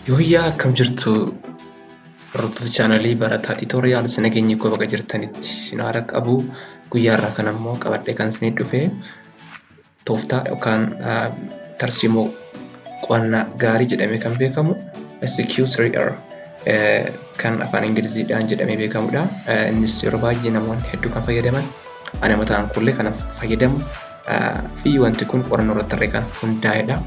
Yooyyaa, akkam jirtu, hordoftoota chaanalii Barataa Tutorial? Nageenyi koo bakka jirtanitti isin haala qabu. Guyyaa irraa kan ammoo qabadhee kan isinii dhufe tooftaa yookaan tarsiimoo qo'annaa gaarii jedhamee kan beekamu SQ3R kan afaan Ingiliziidhaan jedhamee beekamudha. Innis yeroo baay'ee namoonni hedduu kan fayyadaman, ani mataan koollee kan fayyadamu fi wanti kun qorannoo irratti illee kan hundaa'edha.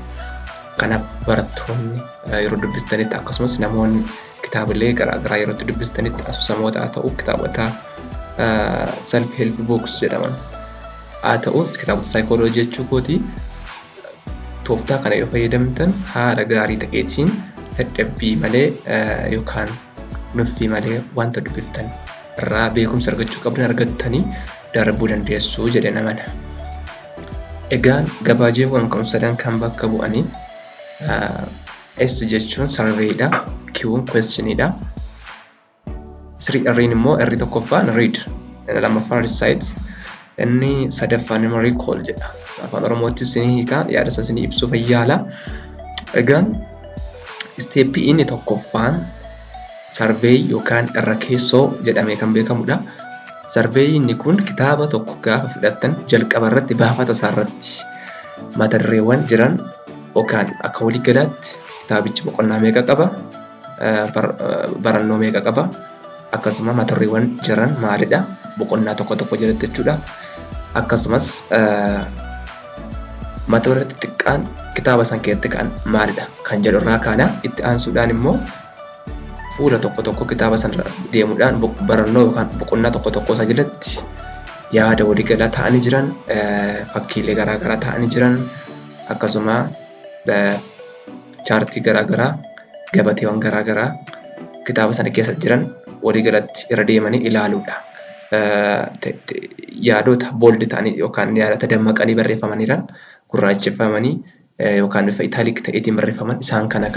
Kanaaf barattoonni yeroo dubbistanitti, akkasumas namoonni kitaabilee garaagaraa yeroo itti dubbistanitti, asoosamoota haa ta'u, kitaabota self help books jedhaman haa ta'u, kitaabota saayikooloojii jechuu kooti, tooftaa kana yoo fayyadamtan haala gaarii ta'eetiin dadhabbii malee yookaan nuffii malee wanta dubbiftan irraa beekumsa argachuu qabdan argattanii darbuu dandeessu jedhee amana. Egaan gabaajeewwan kun sadan kan bakka bu'anii, S jechuun surveyidha, Q'n questionidha. Three R'n immoo R tokkoffaan read, inni lammaffaan recite, inni sadaffaan immoo recall jedha. Afaan Oromootti ni hiika, yaada isaa isinii ibsuuf yaala. Egaan stepii inni tokkoffaan survey yookaan irra keessoo jedhamee kan beekamudha. Survey inni kun kitaaba tokko gaafa fudhattan jalqaba irratti baafata isaa irratti mata dureewwan jiran yookaan akka waliigalaatti kitaabichi boqonnaa meeqa qaba, barannoo meeqa qaba, akkasuma mata dureewwan jiran maalidha boqonnaa tokko tokko jalatti jechuudha. Akkasumas mata duree xixiqqaan kitaaba san keessatti ka'an maalidha kan jedhu irraa kaana. Itti aansuudhaan immoo fuula tokko tokko kitaaba sana deemuudhaan barannoo yookaan boqonnaa tokko tokko isaa jalatti yaada waliigalaa ta'anii jiran, fakkiilee garaagaraa ta'anii jiran, akkasuma chaartii garaagaraa, gabateewwan garaagaraa kitaaba sana keessa jiran waliigalatti irra deemanii ilaaluudha. Yaadota bold ta'anii yookaan yaadota dammaqanii barreeffamanii jiran, gurraacheffamanii yookaan bifa italic ta'eetiin barreeffaman, isaan kana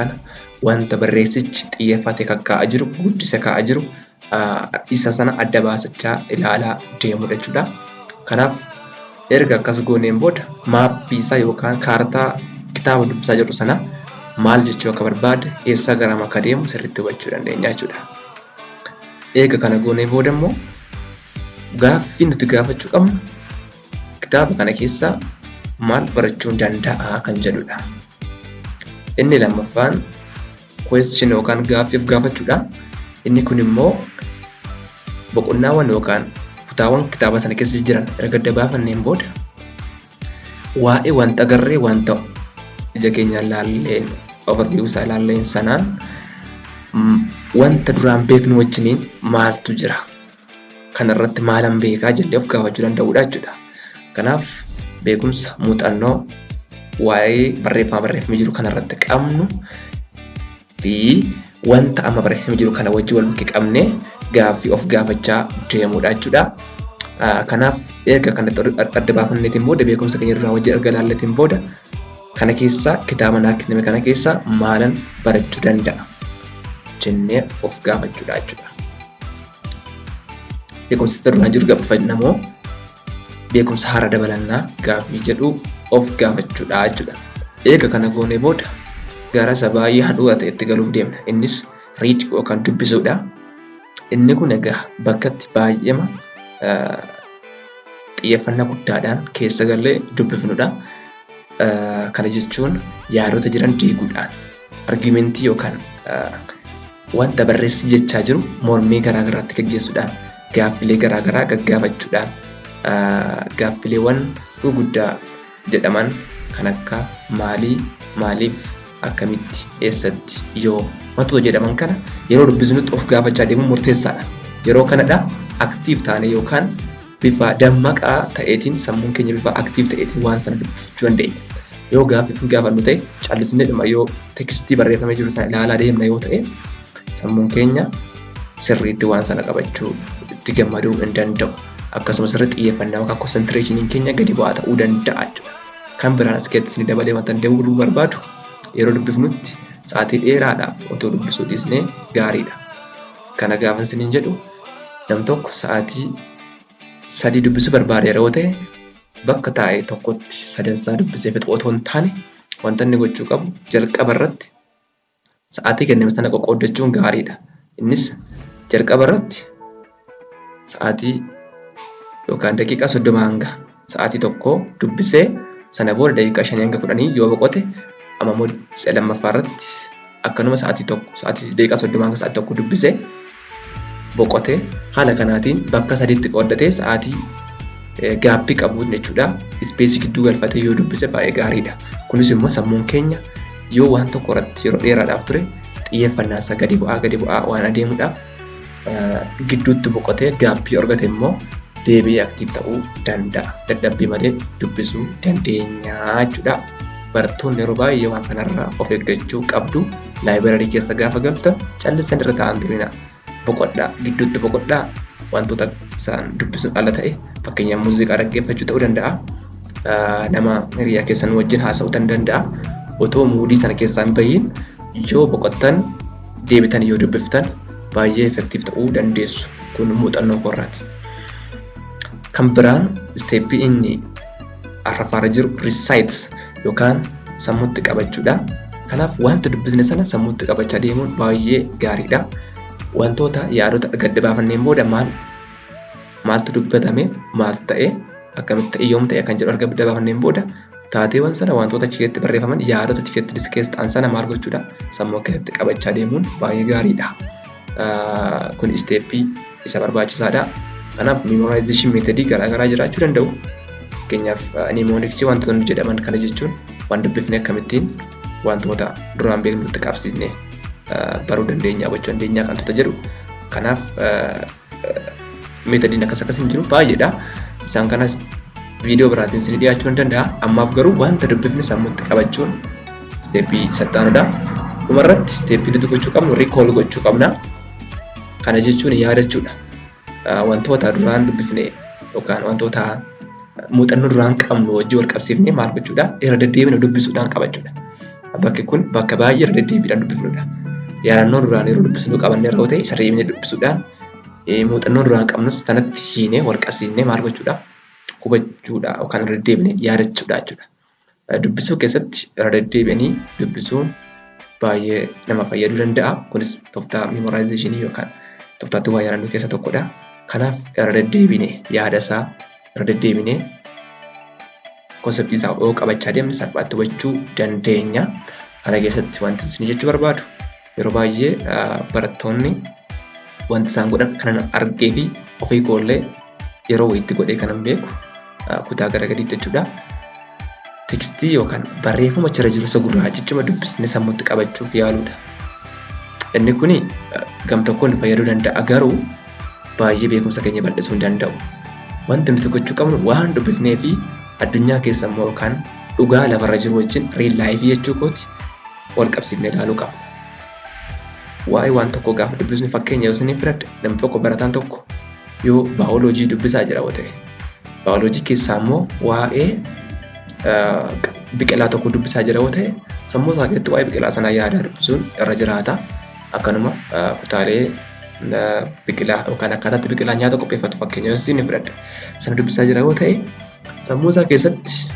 wanta barreessichi xiyyeeffatee kakkaa'aa jiru, guddisee kaa'aa jiru, isa sana adda baasachaa ilaalaa deemudha jechuudha. Kanaaf erga akkas gooneen booda mapii isaa yookaan kaartaa kitaaba dubbisaa jirru sana maal jechuu akka barbaade, eessaa garam akka deemu sirriitti hubachuu dandeenya jechuudha. Eega kana goonee booda immoo gaaffii nuti gaafachuu qabnu kitaaba kana keessaa maal barachuun danda'a kan jedhudha. Inni lammaffaan question yookaan gaaffiif gaafachuudha. Inni kun immoo boqonnaawwan yookaan kutaawwan kitaaba sana keessa jiran erga adda baafanneen booda waa'ee wanta agarree, wanta ija keenyaan laalleen, overview isaa ilaalleen sanaan wanta duraan beeknu wajjiniin maaltu jira, kanarratti maalan beekaa jennee of gaafachuu danda'uudha jechuudha. Kanaaf beekumsa, muuxannoo waa'ee barreeffama barreeffamee jiru kanarratti qabnu fi wanta amma barreeffamee jiru kana wajjin wal bukkee qabnee gaaffii of gaafachaa deemuudha jechuudha. Kanaaf erga kanatti adda baafanneetiin booda, beekumsa keenya duraa wajjin erga ilaalleetiin booda, kana keessaa, kitaaba naa kenname kana keessaa maalan barachuu danda'a jennee of gaafachuudha jechuudha. Beekumsa duraan jiru gabbifanna beekumsa haaraa dabalannaa gaaffii jedhu of gaafachuudha jechuudha. Eega kana goonee booda gara isa baay'ee handhuura ta'etti galuuf deemna. Innis read yookaan dubbisuudha. Inni kun egaa bakka itti baay'eema xiyyeeffannaa guddaadhaan keessa gallee dubbifnudha. Kana jechuun yaadota jiran diiguudhaan argumentii yookaan wanta barreessi jechaa jiru mormii garaagaraatti gaggeessuudhaan, gaaffilee garaagaraa gaggaafachuudhaan, gaaffileewwan gurguddaa jedhaman kan akka maalii, maaliif, akkamitti, eessatti, yoo wantoota jedhaman kana yeroo dubbisnutti of gaafachaa deemuun murteessaadha. Yeroo kanadha active taane yookaan bifa dammaqaa ta'eetiin, sammuun keenya bifa active ta'eetiin waan sana dubbifachuu dandeenya. Yoo gaaffii hin gaafannu ta'e, callisnee dhuma yoo textii barreeffamee jiru sana ilaalaa deemna yoo ta'e, sammuun keenya sirriitti waan sana qabachuu itti gammaduu hin danda'u. Akkasumas irratti xiyyeeffannaa yookaan concentrationiin keenya gadi bu'aa ta'uu danda'a jechuudha. Kan biraan as keessatti ni dabalee wanta dabaluu barbaadu, yeroo dubbifnutti sa'aatii dheeraadhaaf otoo dubbisuu dhiisnee gaariidha. Kana gaafa isiniin jedhu, nam tokko sa'aatii 3 dubbisuu barbaade yeroo ta'e, bakka taa'e tokkotti sadansaa dubbisee fixu otoo hin taane, wanta inni gochuu qabu jalqaba irratti Sa'aatii kenname sana qoqqooddachuun gaariidha. Innis jalqaba irratti sa'aatii yookaan daqiiqaa 30 hanga sa'aatii 1 dubbisee, sana booda daqiiqaa 5 hanga 10 yoo boqote, amma immoo si'a lammaffaa irratti akkanuma sa'aatii 1, sa'aatii daqiiqaa 30 hanga sa'aatii 1 dubbisee boqote, haala kanaatiin bakka sadiitti qooddatee sa'aatii gapii qabuun jechuudha. Spaceii gidduu galfatee yoo dubbise baay'ee gaariidha. Kunis immoo sammuun keenya yoo waan tokko irratti yeroo dheeraadhaaf ture xiyyeeffannaa isaa gadi bu'aa gadi bu'aa waan adeemuudhaaf, gidduutti boqotee gapii argate immoo deebi'ee active ta'uu danda'a. Dadhabbii malee dubbisuu dandeenya jechuudha. Barattoonni yeroo baay'ee waan kanarraa of eeggachuu qabdu. Library keessa gaafa galtan callisan irra taa'an turina. Boqodhaa, gidduutti boqodhaa. Wantoota isaan dubbisuun ala ta'e, fakkeenyaaf muuziqaa dhaggeeffachuu ta'uu danda'a. Nama hiriyaa keessan wajjin haasa'uu ta'uu danda'a. Otoo moodii sana keessaa hin bahiin yoo boqottan, deebitan yoo dubbiftan baay'ee effective ta'uu dandeessu. Kun muuxannoo koorraati. Kan biraan stepii inni arfaffaarra jiru recite yookaan sammuutti qabachuudha. Kanaaf wanta dubbisne sana sammuutti qabachaa deemuun baay'ee gaariidha. Wantoota yaadota gadda baafanneen booda maal maaltu dubbatame, maaltu ta'e, akkamitti ta'e, yoom ta'e kan jedhu erga adda baafanneen booda, taateewwan sana, wantoota achi keessatti barreeffaman, yaadota achi keessatti discuss ta'an sana maal gochuudha, sammuu keessatti qabachaa deemuun baay'ee gaariidha. Kun stepii isa barbaachisaadha. Kanaaf memorization methodii garaagaraa jiraachuu danda'u. Fakkeenyaaf mnemonicsii wantoota nu jedhaman kana jechuun waan dubbifne akkamittiin wantoota duraan beeknutti qabsiisnee baruu dandeenya, hubachuu dandeenya wantoota jedhu. Kanaaf methodiin akkas akkas hin jiru baay'eedha. Isaan kanas viidiyoo biraatiin isin dhiyaachuu ni danda'a. Ammaaf garuu wanta dubbifne sammuutti qabachuun stepii isa itti aanudha. Dhumarratti stepii nuti gochuu qabnu recall gochuu qabna. Kana jechuun yaadachuudha. Wantoota duraan dubbifne yookaan wantoota muuxannoo duraan qabnu wajjin wal qabsiifnee maal gochuudha? Irra deddeebine dubbisuudhaan qabachuudha. Bakki kun bakka baay'ee irra deddeebiidhaan dubbifnudha. Yaadannoo duraan yeroo dubbisnu qabannee yeroo ta'e isa deebinee dubbisuudhaan, muuxannoo duraan qabnus sanatti hiinee wal qabsiisnee maal gochuudha? Hubachuudha yookaan irra deddeebinee yaadachuudha jechuudha. Dubbisuu keessatti irra deddeebi'anii dubbisuun baay'ee nama fayyaduu danda'a. Kunis tooftaa memorizationii yookaan tooftaatti waa yaadannoo keessaa tokkodha. Kanaaf irra deddeebinee yaada isaa, irra deddeebinee conceptii isaa yoo qabachaa deemne salphaatti hubachuu dandeenya. Kana keessatti wanti isin jechuu barbaadu, yeroo baay'ee barattoonni wanti isaan godhan kanan argee fi ofii koollee yeroo wayiitti godhee kanan beeku kutaa gara gadiitti jechuudha. Textii yookaan barreeffama achirra jiru isa gurraachichuma dubbisnee sammuutti qabachuuf yaaluudha. Inni kuni gam tokkoon nu fayyaduu danda'a, garuu baay'ee beekumsa keenya bal'isuu hin danda'u. Wanti nuti gochuu qabnu waan dubbifnee fi addunyaa keessa immoo yookaan dhugaa lafarra jiru wajjin, real lifeii jechuu kooti, wal qabsiifnee ilaaluu qabna. Waa'ee waan tokkoo gaafa dubbisnu, fakkeenya yoo isiniin fudhadhe, namni tokko, barataan tokko yoo baayoloojii dubbisaa jira yoo ta'e, baayoloojii keessaa immoo waa'ee biqilaa tokko dubbisaa jira yoo ta'e, sammuu isaa keessatti waa'ee biqilaa sanaa yaadaa dubbisuun irra jiraata. Akkanuma kutaalee biqilaa yookaan akkaataatti biqilaa nyaata qopheeffatu, fakkeenya yoo isin fudhadhe, sana dubbisaa jira yoo ta'e, sammuu isaa keessatti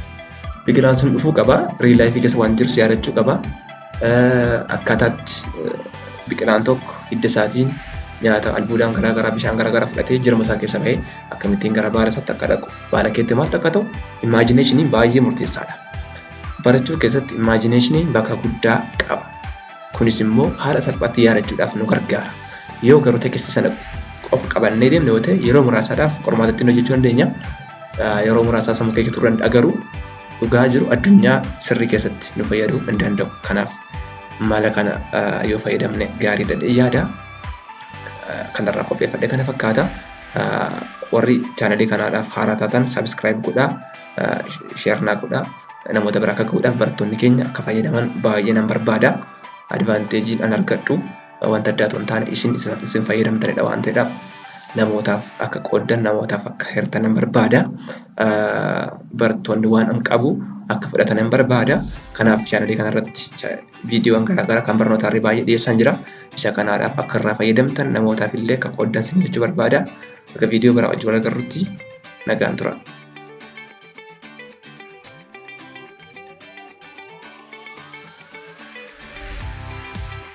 biqilaan sun dhufuu qaba. Real lifeii keessa waan jirus yaadachuu qaba. Akkaataatti biqilaan tokko hidda isaatiin nyaata albuudaan garaa garaa, bishaan garaa garaa fudhatee jirma isaa keessa bahee akkamittiin gara baala isaatti akka dhaqu, baala keetti maaltu akka ta'u imaginationiin baay'ee murteessaadha. Barachuu keessatti imaginationiin bakka guddaa qaba. Kunis immoo haala salphaatti yaadachuudhaaf nu gargaara. Yoo garuu textii sana qofa qabannee deemne yoo ta'e, yeroo muraasaadhaaf qormaata ittiin hojjechuu dandeenya. Yeroo muraasaa sammuu keessa turuu danda'a, garuu dhugaa jiru addunyaa sirrii keessatti nu fayyaduu hin danda'u. Kanaaf mala kana yoo fayyadamne gaariidha yaada. Kanarraa qopheeffadhe kana fakkaata. Warri channelii kanaadhaaf haaraa taatan subscribe godhaa, share naa godhaa. Namoota biraa akka gahuudhaaf, barattoonni keenya akka fayyadaman baay'ee nan barbaada. Advantageiin an argadhu wanta addaa otoo hin taane isin fayyadamtanidha waan ta'eedhaaf, namootaaf akka qooddan, namootaaf akka hirtan nan barbaada. Barattoonni waan an qabu akka fudhatan nan barbaada. Kanaaf channelii kanarratti viidiyoowwan garaagaraa kan barnootaa baay'ee dhiyeessaan jira. Isa kanaadhaaf akka irraa fayyadamtan, namootaaf illee akka qooddan sin jechuu barbaada. Akka viidiyoo biraa wajjin wal agarrutti nagaan tura.